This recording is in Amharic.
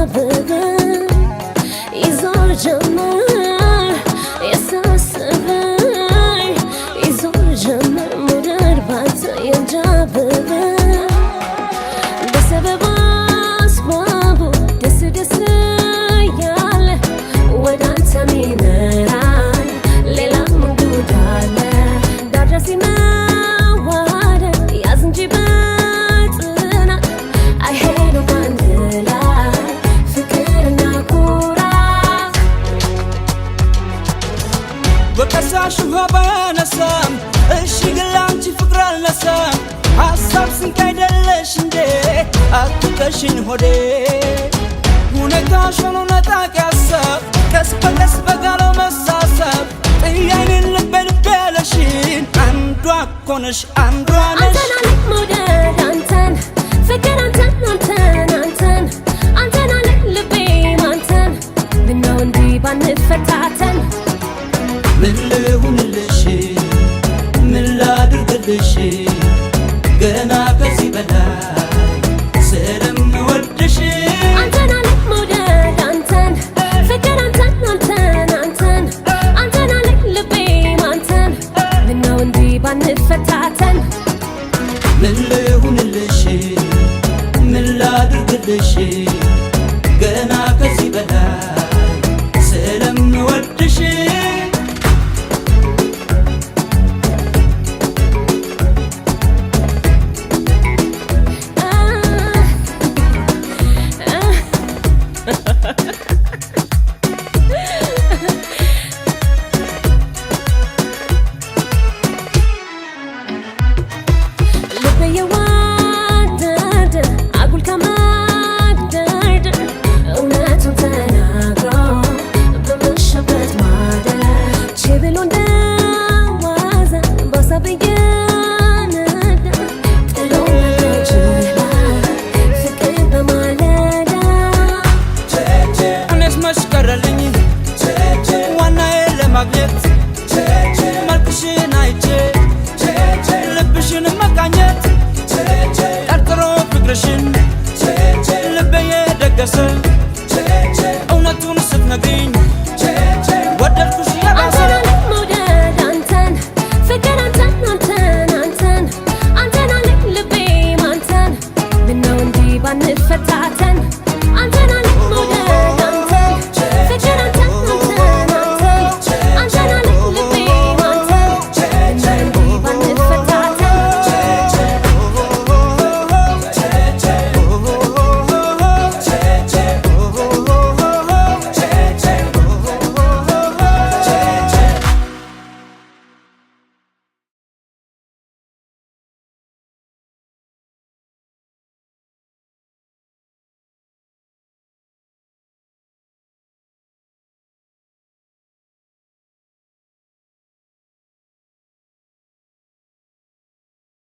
እያበበ ይዞር ጀመር የሳስበኝ፣ ይዞር ጀመር መውደድ ባንተ ያንዣበበ። በሰበብ አስባቡ ደስ ደስ እያለ ወደ አንተ ሚመራኝ ሌላ ምን ጉድ አለ? ዳር ድረስ መዋደድ ያዝ እንጂ በጽናት፣ አይሄዱም አንድ ላይ ፍቅርና ኩራት። ወቀሳሽ ውሃ ባያነሳም፣ እሺ ግን ላንቺ ፍቅር አልነሳም። ሐሳብ ስንቅ አይደለሽ እንዴ? አትቀሽኝ ሆዴ። ሁኔታሽ ሆኖ ነጣቂ ሀሳብ፣ ቀስ በቀስ በጋለው መሳሳብ፣ ጥያይንን ልቤ ልቤ ያለሽን አንዷ እኮ ነሽ፣ አንዷ ነሽ። አንተን አለኝ መውደድ አንተን፣ ፍቅር አንተን፣ አንተን፣ አንተን፣ አንተን አለኝ ልቤም አንተን። ምነው እንዲህ ባንፈታተን? ምን ልሁንልሽ? ምን ላድርግልሽ? ገና ከዚህ በላይ ስለምወድሽ። አንተን አለኝ መውደድ አንተን፣ ፍቅር አንተን፣ አንተን፣ አንተን፣ አንተን አለኝ ልቤም አንተን። ምነው እንዲህ ባንፈታተን? ምን ልሁንልሽ? ምን ላድርግልሽ? ገና ከዚህ በላይ ስለምወድሽ። ልቤ የወደደ አጉል ከመግደርደር፣ እውነቱን ተናግሮ በመሸበት ማደር፣ ቼ ብሎ እንደዋዛ በሀሳብ እየነዳ ጥሎ መሄድ ፍቅር በማለዳ። እኔስ መች ቀረልኝ ዋናዬ ለማግኘት፣ መልክሽን አይቼ ልብሽን መቃኘት፣ ጠርጥሮ ፍቅርሽን ልቤ የደገሰ።